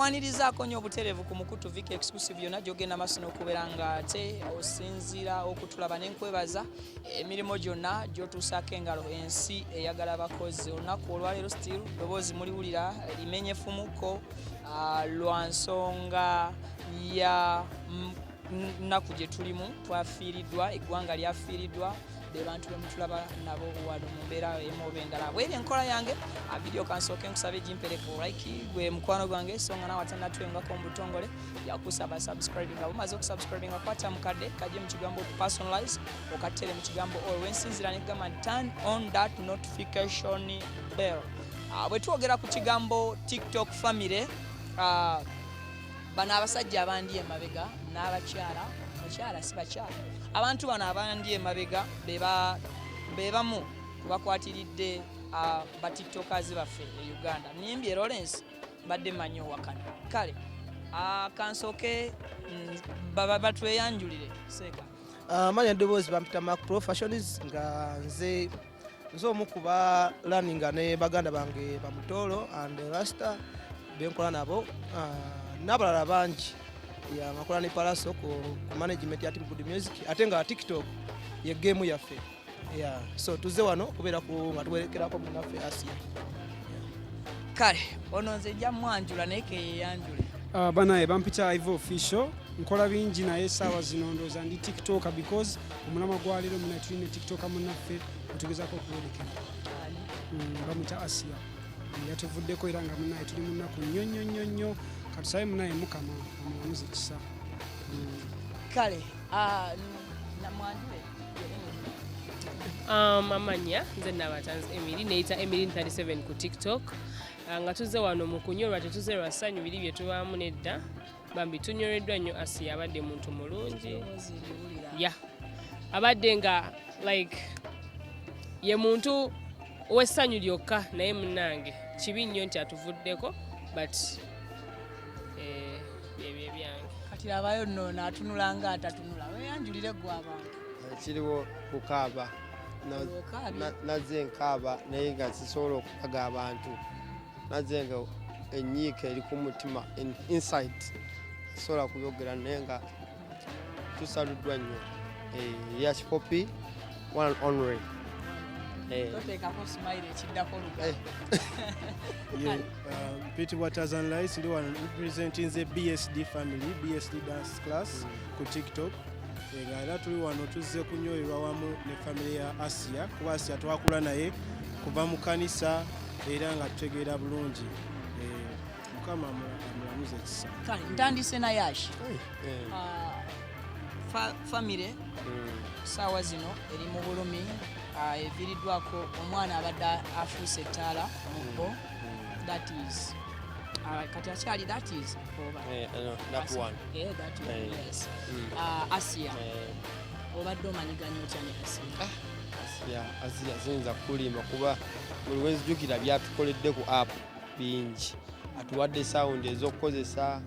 Nkwanirizaako nnyo obutereevu ku mukutu Vic Exclusive yonna gy'ogenda maaso n'okubeera nga ate osinziira okutulaba, ne nkwebaza emirimu gyonna gy'otuusaako engalo. Ensi eyagala bakozi. Olunaku olwaleero still ddoboozi muliwulira limenye fumuko lwa nsonga ya nnaku gye tulimu. Twafiiriddwa, eggwanga lyafiiriddwa, be bantu bemutulaba nabo wano mu mbeera emu oba endala. Bweri enkola yange video, kansooke nkusabe gimpereko like, gwe mukwano gwange, so nga nawe atanatwengako mu butongole, yakusaba subscribing. Nga bumaze okusubscribinga, kwata mukadde kajje mu kigambo personalize, okatere mu kigambo all. Wensinzira nekugamba turn on that notification bell. Bwe twogera ku kigambo TikTok family, bano abasajja abandi emabega n'abakyala, bakyala si bakyala, abantu bano abandi emabega be bamu kubakwatiridde ba TikTokers baffe e Uganda. Nimbye Lawrence, mbadde mmanyi owakana. Kale kansooke batweyanjulire seeka. Amanya eddoboozi bampita Mark Pro Fashions, nga nze omu ku ba learninga ne baganda bange bamutoolo and Rasta benkola nabo, n'abalala bangi. Ya, nkola ne Palaso ku management ya Team Good Music, ate nga TikTok ye game yaffe. Yeah. So tuzze wano kubeera ku nga tuwerekerako munnaffe Asia. Kale ono nze nja mwanjula naye keyeyanjule. Banaye bampita Ivo Official. Nkola bingi, naye essaawa zino ndowooza ndi TikToker, because omulamwa gwa leero munaye tulina TikToker munnaffe otugezaako okuwerekera. Bamuyita Asia. Yatuvuddeko era nga munaye tuli mu nnaku nnyo nnyo nnyo nnyo. Katusabe munaye Mukama amulamuze ekisa. Kale namwanjule. Amanya nze Nabatanzi Emily, neyita Emily 37 ku TikTok. Nga tuzze wano mu kunyolwa, tetuze lwa ssanyu biri bye tubaamu nedda. Bambi tunyoleddwa nnyo. Asiya abadde muntu mulungi ya abadde nga like ye muntu ow'essanyu lyokka, naye munnange kibi nnyo nti atuvuddeko, but byebyo ebyange. Kati labayo nno naatunula nga atatunula. Weyanjulire gwe abantu. Kiriwo kukaaba. Okaabye? Nazze nkaaba, naye nga sisobola okulaga abantu. Nazze nga enyiika eri ku mutima, inside sobola kuyogera, naye nga tusaluddwa nnyo. Yash Popi, one and only. Toteekako smile, ekiddako luga. Ye, mpitibwa Tazan Lights, ndi wano representinze BSD family, BSD dance class ku TikTok. Nga era tuli wano tuzze kunyolerwa wamu ne family ya Asia, kuba Asia twakula naye kuva mu kanisa era nga tutegeera bulungi. Mukama amulamuze ekisa. Kale ntandise na Yash. Family saawa zino eri mu bulumi, eviiriddwako omwana abadde afuuse ettaala mu bo, that is kati akyali, that is oba No, that one. That one. Yes. Asia, obadde omanyiganya otya ne Asia? Asia, Asia siyinza kukulimba, kuba buli wenzijukira byatukoledde ku app bingi. Atuwadde sound ez'okukozesa,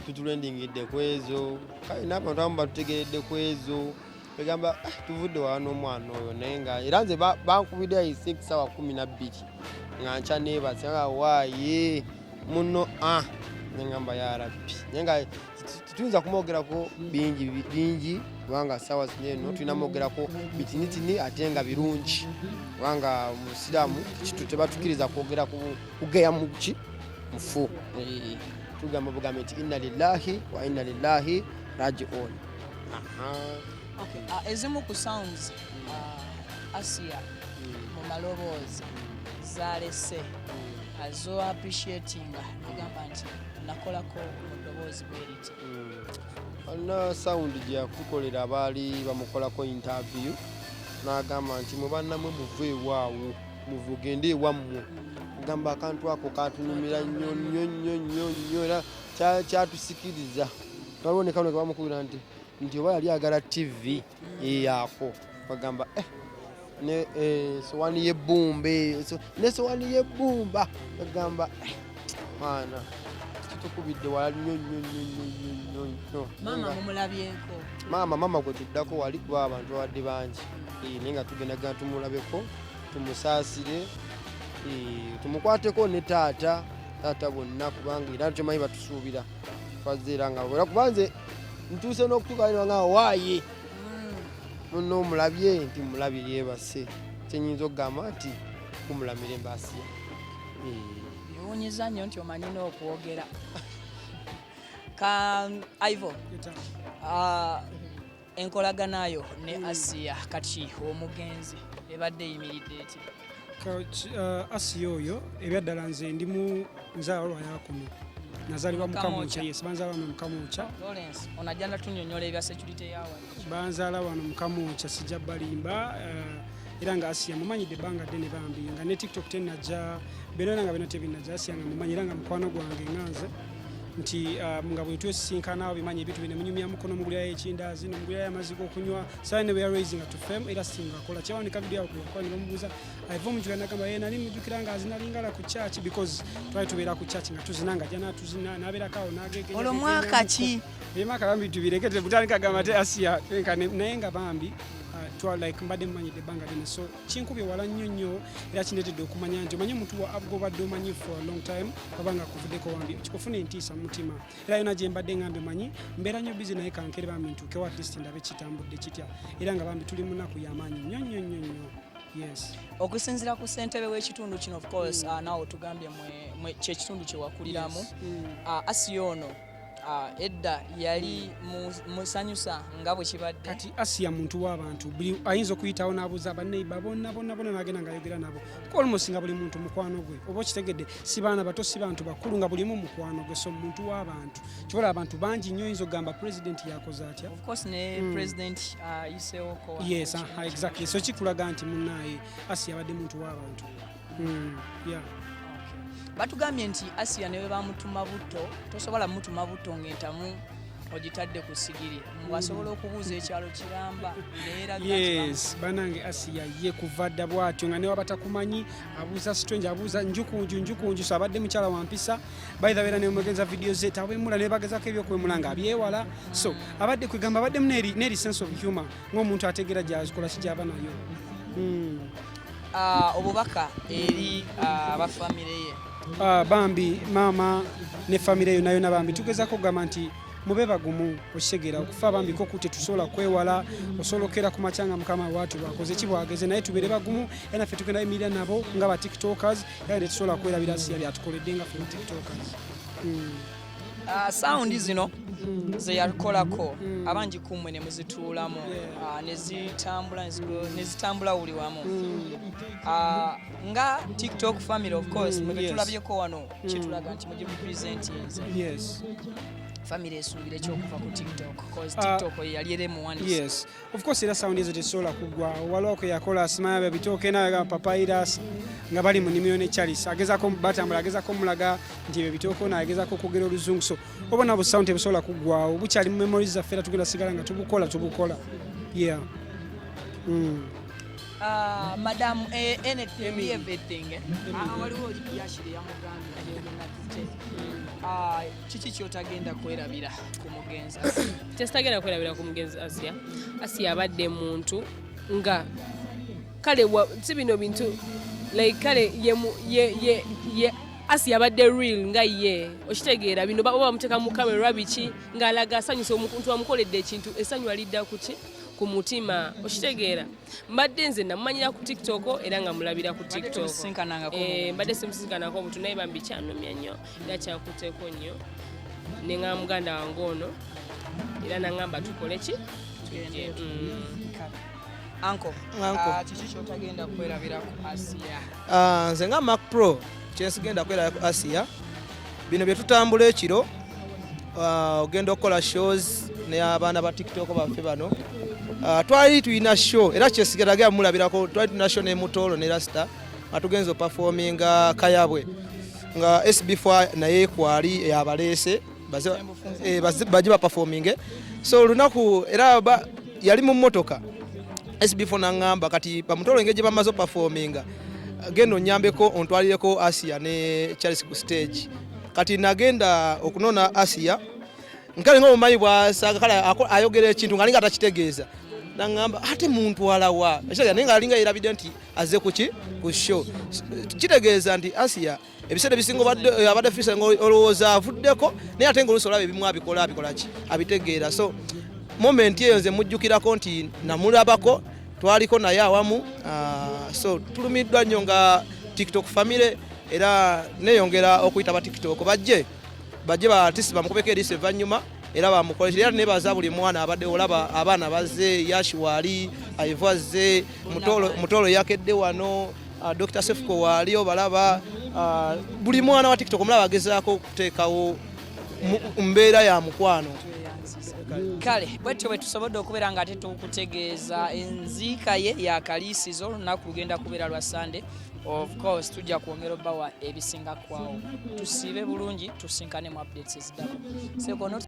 tutrendingidde ku ezo, kale n'abantu abamu batutegeredde ku ezo. Egamba, "Ah, tuvudde wala n'omwana oyo." Naye nga era nze bankubidde, I think sawa 12 nga nkya neebase nga waaye muno, ah, nengamba ya Rabbi. Naye nga tetuyinza kumwogerako bingi bingi, kubanga sawa zino eno tulina mwogerako bitinitini ate nga birungi, kubanga musiraamu kitu tebatukiriza kwogera kugeya muki mufu. Tugamba bugambe nti inna lillahi wa inna lillahi rajiun. Aha. Okay. Ezimu ku sounds Asia mu maloboozi zalese azo appreciatinga, nogamba nti nakolako mu ddoboozi bwe riti? Alina sound gye yakukolera, abaali bamukolako interview, n'agamba nti mwe bannamwe muve ewaawo, muvugende ewammwe. Gamba akantu ako katunyumira nnyo nnyo nnyo nnyo nnyo, era kyatusikiriza. Waliwo ne kano ke bamukubira nti oba yali agala TV eyako, bagamba ne sowani y'ebbumba eyo, ne sowani y'ebbumba, bagamba mwana kitukubidde wala nnyo nnyo nnyo nnyo nnyo nnyo nnyo. Maama mumulabyeko? Maama gwe tuddako wali, kuba abantu babadde bangi. Naye nga tugenda genda tumulabeko, tumusaasire, tumukwateko ne taata. Taata bonna, kubanga era kyomanyi batusuubira twazze era nga era kuba nze ntuuse n'okutuuka nga waaye munno omulabye nti mulabye yeebase. Kyenyinza okugamba nti kumula mirembe Asiya. Biwunyiza nnyo nti omanyi n'okwogera ka Ivo. Enkolaganayo ne Asiya kati omugenzi ebadde eyimiridde eti? Asiya oyo ebyaddala nze ndimu nzaalwa yakuno, nazaalibwa Mukamwokya. Yes, banzaala wano Mukamwokya. Lawrence onajja natunyonyola ebya security yawa. Banzaala wano Mukamwokya, sijja balimba. Era nga Asiya mumanyidde ebbanga ddene bambi, nga ne TikTok tenajja beno era nga bino tebinajja. Asiya nga mumanyi era nga mukwano gwange, nga nze nti nga bwe twesisinkana bimanyi ebintu bino munyumya mukono, mugulirayo ekindaazi nomugulirayo amazzi g'okunywa. Sawa ne bwe ya raising to fame era singa akola kyawanika video awo kuyakola ne bamubuuza Ivo mujjukira, nagamba ye nali mujjukira nga azina lingala ku church, because twali tubeera ku church nga tuzina, nga jana tuzina nabeerako awo nagegenya. Olwo mwaka ki? Emyaka bambi tubireke, tebutandika gamba te Asiya naye nga bambi twa like mbadde mmanyidde ebbanga ddene, so kinkubye wala nnyo nnyo era kindeetedde okumanya nti omanyi omuntu gw'obadde omanyi for a long time baba nga akuvuddeko, bambi kikufuna entiisa mu mutima. Era yona gye mbadde ngambye manyi mbeera nnyo busy, naye kankere bambi ntuukewo at least ndabe kitambudde kitya. Era nga bambi tuli mu nnaku y'amaanyi nnyo nnyo nnyo nnyo, yes. Okusinziira ku ssentebe w'ekitundu kino, of course, naawe otugambye kyekitundu kye wakuliramu. Asiya ono edda yali musanyusa nga bwe kibadde? Kati Asiya muntu w'abantu, buli ayinza okuyitawo n'abuuza baneiba bonna bonna bonna, n'agenda ng'ayogera nabo almost nga buli muntu mukwano gwe, oba okitegedde, si baana bato, si bantu bakulu, nga bulimu mukwano gwe. So muntu w'abantu, kibola abantu bangi nnyo, oyinza okugamba president yakoze atya. Of course, ne president ayisewoko. Yes, aha, exactly. So kikulaga nti munaaye Asiya abadde muntu w'abantu. Yeah. Batugambye nti Asiya ne bwe bamutuma butto, tosobola mutuma butto ng'entamu ogitadde ku sigiri, bw'asobola okubuuza ekyalo kiramba neeraga nti Yes, banange, Asiya ye kuva dda bw'atyo nga newaba takumanyi abuuza strange, abuuza njukunju njukunju. So abadde mukyala wa mpisa, by the way, era nemugenza video ze tawemula, nebagezako ebyokwemula nga abyewala. So abadde kwegamba abaddemu n'eri sense of humor ng'omuntu ategeera gyazikola ki gyaba nayo. Obubaka eri abafamire ye? Bambi maama ne famire yonna yonna, bambi tugezako okugamba nti mube bagumu, okitegeera, okufa bambi ko tetusobola kwewala. Osobola okkeera ku makya nga Mukama waatu bwakoze ki bwageze, naye tubeere bagumu era naffe tugenda yimirira nabo nga ba TikTokers, era tetusobola kwerabira Asiya byatukoledde nga ffe ba TikTokers. Sound zino ze yakolako abangi kummwe ne muzituulamu, ne zitambula ne zitambula buli wamu. Nga TikTok family, of course, mwe betulabyeko wano kitulaga nti mugirepresentinze. Yes. Family esuubira ekyokuva ku TikTok, cause TikTok ye yali era emuwandiisa. Yes, of course, era sound ezo tezisobola kuggwa. Waliwo kwe yakola simanya bebitooke naga papyrus nga bali mu nnimiro ne Charles, agezako batambula, agezako mulaga nti ebyo bitooke, ono agezako okwogera oluzungu. So obona bu sound tebusobola kuggwawo, bukyali mu memories zaffe era tugenda sigala nga tubukola tubukola, yeah. Madam, anything, everything, eh? Waliwo oli Yashiri yamugambye gyegenda tute. Kiki kyotagenda kwerabira ku mugenzi? Kyesitagenda kwerabira ku mugenzi Asiya, Asiya abadde muntu nga kale si bino bintu like kale ye, ye, ye, ye Asiya abadde real nga ye, okitegeera, bino oba bamuteeka mu kamera biki ng'alaga asanyusa omuntu amukoledde ekintu, essanyu alidda ku ki, ku mutima, okitegeera. Mbadde nze namumanyira ku TikTok era nga mulabira ku Mbadde TikTok. Tomusisinkanangako mu Eh, buntu. Mbadde simusisinkanako omuntu, naye bambi kyanumya nnyo era kyankuteeko nnyo, neŋŋamba muganda wange ono era naŋŋamba tukole ki, tujje. Anko. Uncle. Kiki kyotagenda kwerabira ku Asiya? Nze nga Mac Pro, kyensigenda kwerabira ku Asiya bino bye tutambula ekiro, ogenda okukola shows n'abaana ba TikTok baffe bano. Twali tulina show era kyesigeraga mulabirako, twali tulina show ne Mutolo ne Rasta nga tugenza opafominga Kayabwe nga SB4 naye kwali yabaleese baje baperforminge. So olunaku era yali mu mmotoka SB4 naŋŋamba kati bamutolo engeri gye bamaze opafominga, genda onyambeko ontwalireko Asia ne Charles ku stage. Kati nagenda okunona Asia, nkale nga omumanyi bwasaga kale ayogera ekintu nga alinga takitegeeza. Naŋŋamba ate muntwalawa, naye nga alinga yerabidde nti azze kuki ku show. Kitegeeza nti Asiya ebiseera ebisinga abadde fisa nga olowooza avuddeko, naye ate nga oluusi olaba ebimu abikola abikola ki abitegeera. So moment eyo nze mujjukirako nti namulabako, twaliko naye awamu. So tulumiddwa nnyo nga TikTok family, era neyongera okuyita ba TikTok bajje ba artist bamukubeko eriiso evanyuma era bamukolera. Era nebaza buli mwana abadde, olaba abaana bazze, Yashi waali, Aivu azze, Mutolo yakedde wano, Dr Sefuko waali, obalaba buli mwana wa TikTok omulaba agezaako okuteekawo mbeera ya mukwano. Kale bwetyo bwe tusobodde okubeera nga ate tukutegeeza enziika ye yakaliisizo. Olunaku lugenda kubeera lwa Sande. Of course tujja kwongera obbawa ebisinga kwawo. Tusiibe bulungi, tusinkane mu updates eziddako. Sekono.